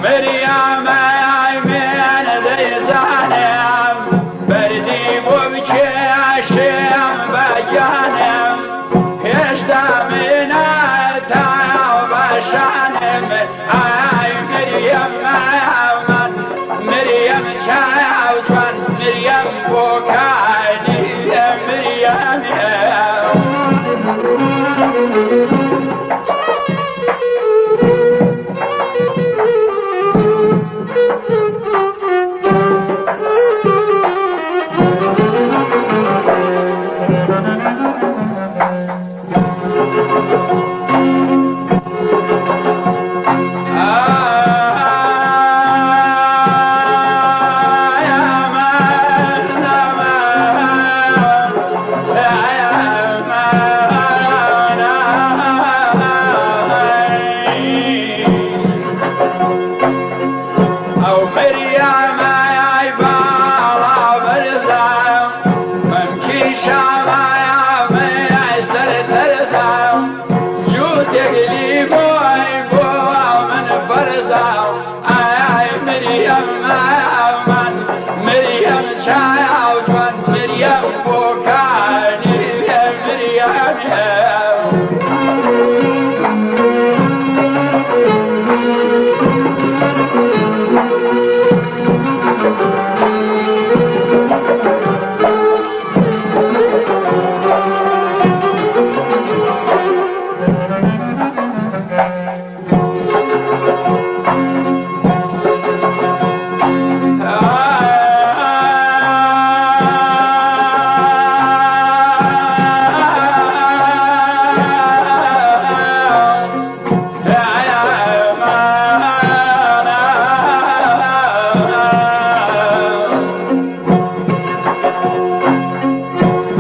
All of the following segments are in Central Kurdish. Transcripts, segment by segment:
مريم من دەیزانم بەردی بۆ بکێشم بەگیانم هێشتا منەتە بەشانم ئای مریم من مریم چاو جوان مریم بۆکانی مریم. ئەو مریەمە ئای باڵا بەرزم مەمکی شامایە من سەر تەرزم جووتێک لیمۆی بۆ من فەرزم ئای مریەم من مریم چاو جوان مریم بۆکانی مریم.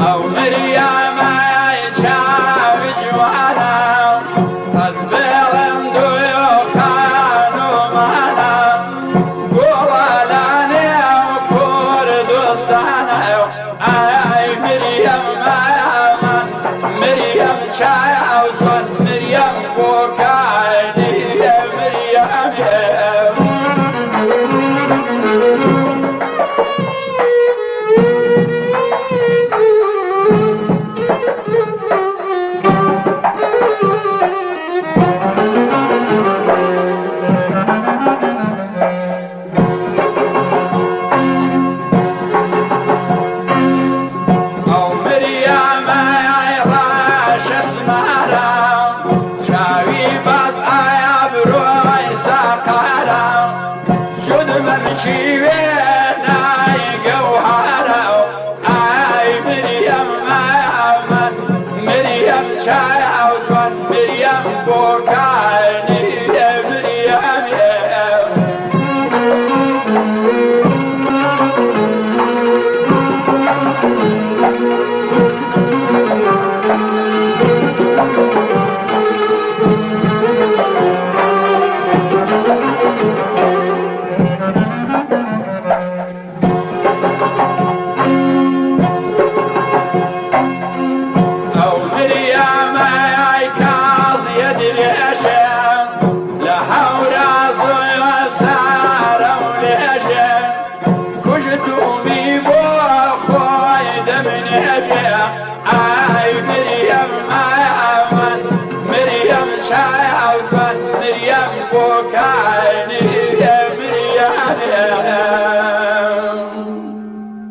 ئەو مریەمە چاو جوانە قەد بێڵم دوخانومانە گوڵە لەنێو کوردستانە ئای مریەم من مریم چاو جوان مریم بۆکانی مریم. ئەو مریەمە ڕەش ئەسمارە چاوی باز ئایا برۆی ساقارە جود مەمکی وێ